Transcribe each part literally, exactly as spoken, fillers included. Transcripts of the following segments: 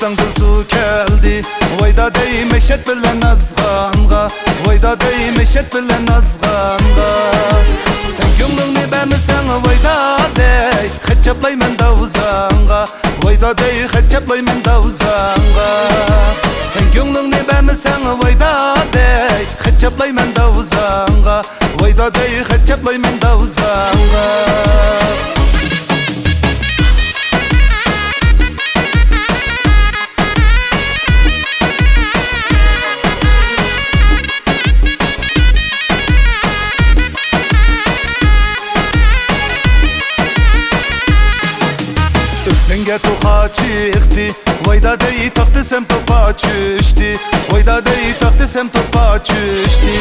دەڭدىن سۇ كەلدى، ۋاي دادەي مەشەت بىلەن ئازغانغا، ۋاي دادەي مەشەت بىلەن ئازغانغا. سەن كۆڭلۈڭنى بەرمىسەڭ، ۋاي دادەي خەت چاپلايمەن داۋزاڭغا، ۋاي دادەي خەت چاپلايمەن داۋزاڭغا. سەن كۆڭلۈڭنى بەرمىسەڭ، ۋاي دادەي خەت چاپلايمەن داۋزاڭغا، ۋاي دادەي خەت چاپلايمەن داۋزاڭغا. ئۆكسەڭگە توخا چىقتى، ۋاي دادەي تاق دېسەم توپا چۈشتى، ۋاي دادەي تاق دېسەم توپا چۈشتى.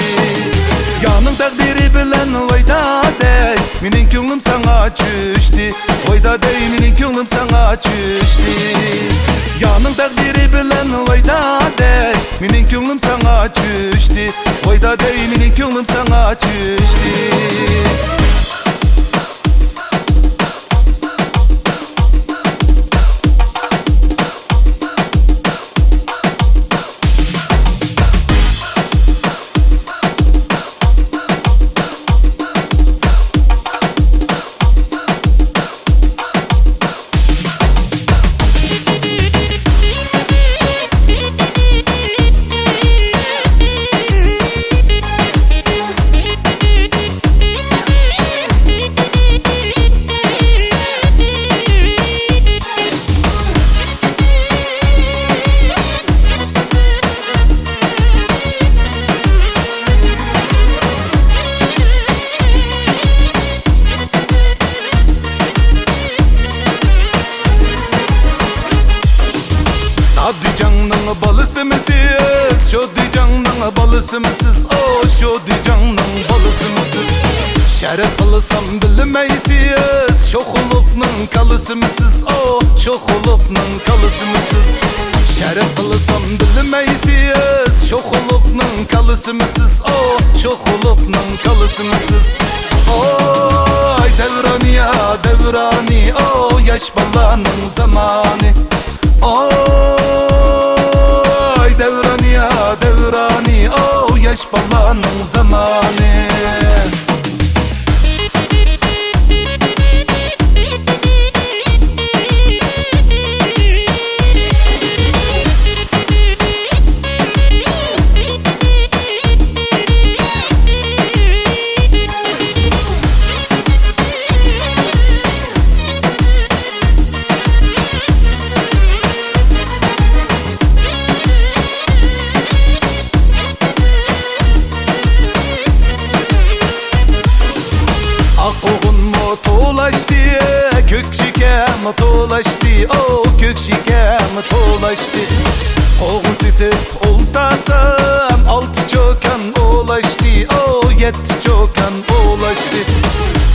يارنىڭ تەقدىرى بىلەن ۋاي دادەي، مېنىڭ كۆڭلۈم ساڭا چۈشتى، ۋاي دادەي، مېنىڭ كۆڭلۈم ساڭا چۈشتى. يارنىڭ تەقدىرى بىلەن ۋاي دادەي، مېنىڭ كۆڭلۈم ساڭا چۈشتى، ۋاي دادەي، مېنىڭ كۆڭلۈم ساڭا چۈشتى. دادىجاننىڭ بالىسىمىسىز، شودىجاننىڭ بالىسىمىسىز، ئو، شودىجاننىڭ بالىسىمىسىز؟ شەرت قىلسام بىلمەيسىز، شوخلۇقنىڭ كالىسىمىسىز، ئو، شوخلۇقنىڭ كالىسىمىسىز؟ شەرت قىلسام بىلمەيسىز، شوخلۇقنىڭ كالىسىمىسىز، ئو، شوخلۇقنىڭ كالىسىمىسىز؟ ئاي دەۋرانى، يا دەۋرانى، ئو، ياش بالانىڭ زامانى. ئاي دەۋرانى، يا دەۋرانى، ئو، ياش بالانىڭ زامانى. ئاققوغۇنمۇ تولاشتى، كۆكشىكەم تولاشتى، ئو، كۆكشىكەم تولاشتى. قوغۇن سېتىپ ئولتۇرسام، ئالتە چوكان ئولاشتى، ئو، يەتتە چوكان ئولاشتى.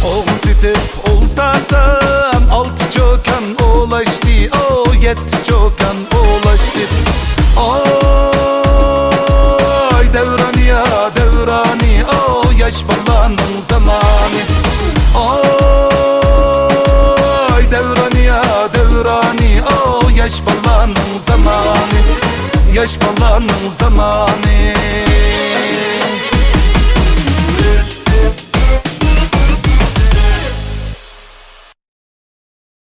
قوغۇن سېتىپ ئولتۇرسام، ئالتە چوكان ئولاشتى، ئو، يەتتە چوكان ئولاشتى. ئاي دەۋرانى، يا دەۋرانى، ئو، ياش بالانىڭ زامانى. ئاي دەۋرانى، يا دەۋرانى، ئو، ياش بالانىڭ زامانى. ياش بالانىڭ زامانى.